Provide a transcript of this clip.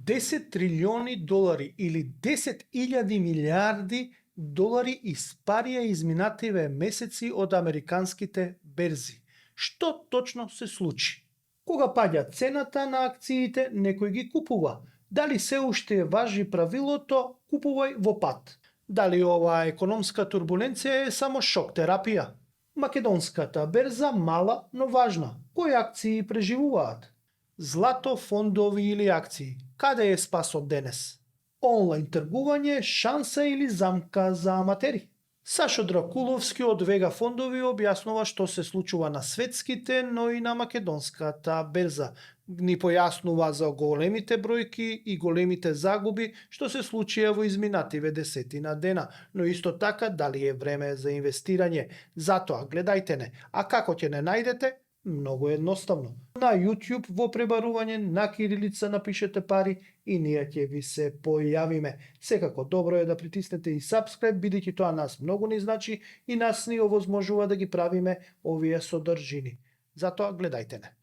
10 трилиони долари или 10.000 милиарди долари испарија изминативе месеци од американските берзи. Што точно се случи? Кога паѓа цената на акциите, некој ги купува. Дали се уште важи правилото купувај во пат? Дали оваа економска турбуленција е само шок терапија? Македонската берза мала, но важна. Кои акции преживуваат? Злато, фондови или акции? Каде е спасот денес? Онлайн тргување, шанса или замка за аматери? Сашо Дракуловски од Вега фондови објаснува што се случува на светските, но и на македонската берза. Ни појаснува за големите бројки и големите загуби што се случија во изминативе десетина дена, но исто така дали е време за инвестирање. Затоа гледајте не, а како ќе не најдете? Многу едноставно. На YouTube во пребарување на кирилица напишете пари и ние ќе ви се појавиме. Секако добро е да притиснете и subscribe, бидејќи тоа нас многу ни значи и нас ни овозможува да ги правиме овие содржини. Затоа гледајте не.